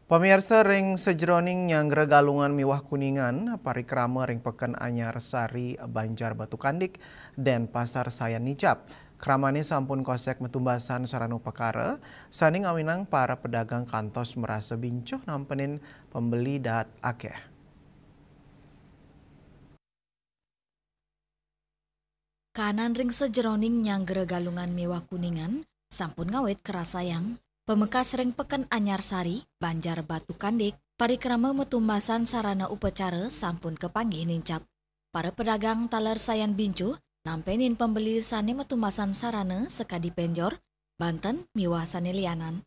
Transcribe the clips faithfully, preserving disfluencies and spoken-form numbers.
Pamirsa, ring sajeroning nyanggra Galungan miwah Kuningan, parikrama ring Peken Anyar Sari, Banjar Batu Kandik, Denpasar sayan nincap. Kramane sampun kosek matumbasan sarana upakara, sane ngawinang para pedagang kantos marasa bincuh nampenin pembeli dahat akeh. Kahanan ring sajeroning nyanggra Galungan miwah Kuningan sampun ngawit karasayang. Pamekas ring Peken Anyar Sari, Banjar Batu Kandik, parikrama matumbasan sarana upacara sampun kapanggih nincap. Para pedagang taler sayan bincuh nampenin pembeli sane matumbasan sarana sakadi penjor, banten, miwah sane lianan.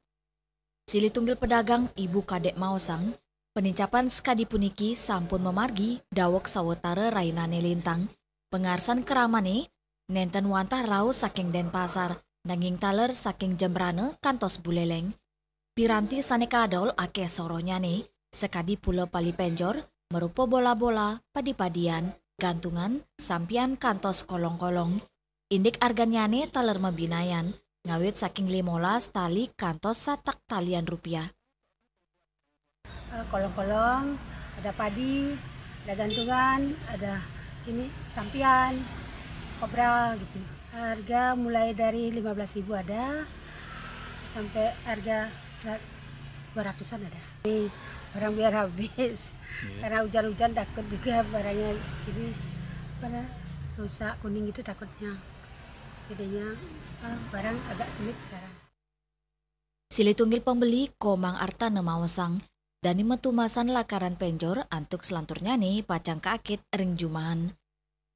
Silih tunggil pedagang, Ibu Kadek, maosang, panincapan sakadi puniki sampun mamargi daweg sawatara rainane lintang. Pangarsan kramane nenten wantah rauh saking Denpasar, nanging taler saking Jembrana kantos Buleleng. Piranti sane kadol akeh sorohnyane, sakadi pula pali penjor, marupa bola-bola, padi-padian, gantungan, sampian kantos kolong-kolong. Indik arganyane taler mabinayan, ngawit saking limolas tali kantos satak talian rupiah. Eh, kolong-kolong, ada padi, ada gantungan, ada ini, sampian, kobral gitu. Harga mulai dari lima belas ribu ada, sampai harga se-, dua ratusan ada. Ini barang biar habis. Iya. Karena hujan-hujan takut juga barangnya ini, pada rusak, kuning gitu takutnya. Jadinya, eh, barang agak sulit sekarang. Silih tunggil pembeli, Komang Artana, maosang, dane matumbasan lakaran penjor antuk salanturnyane pacang kaakit ring jumahan.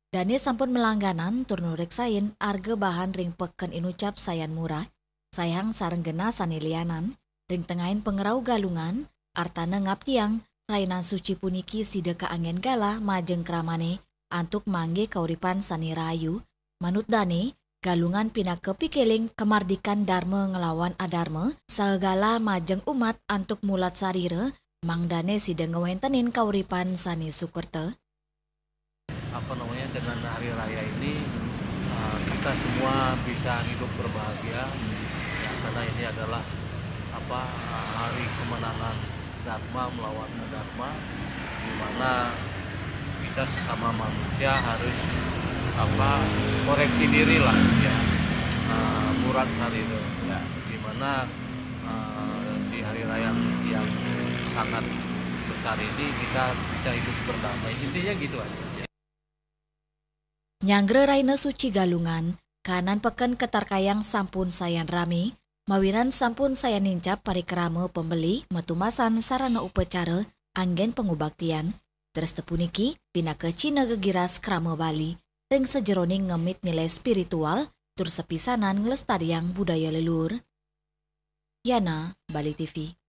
Dane sampun malangganan tur nureksain arga bahan ring peken inucap sayan murah, sayang sareng genah sane lianan, ring tengahing pangrauh Galungan, Artana ngaptiang, rainan suci puniki sida kaanggen galah majeng kramane antuk manggih kauripan sane rahayu. Manut dane, Galungan pinaka pikeling kamardikan darma nglawan adarma, saha galah majeng umat antuk mulat sarira, mangdane sida ngwentenin kauripan sane sukerta. Apa namanya, dengan hari raya ini, uh, kita semua bisa hidup berbahagia, ya, karena ini adalah, apa, uh, hari kemenangan dharma melawan adharma, di mana kita sesama manusia harus, apa, koreksi diri lah, ya, uh, murat sarira, ya, di mana, uh, di hari raya yang sangat besar ini kita bisa hidup berdamai. Intinya gitu aja. Nyanggra Raina Suci Galungan, kahanan peken katarkayang sampun sayan rame, mawinan sampun sayan nincap parikrama pembeli matumbasan sarana upacara anggen pangubaktian. Dresta puniki pinaka cihna gegiras krama Bali ring sajeroning ngemit nilai spiritual tur sapisanan nglestariang budaya leluhur. Yana, Bali T V.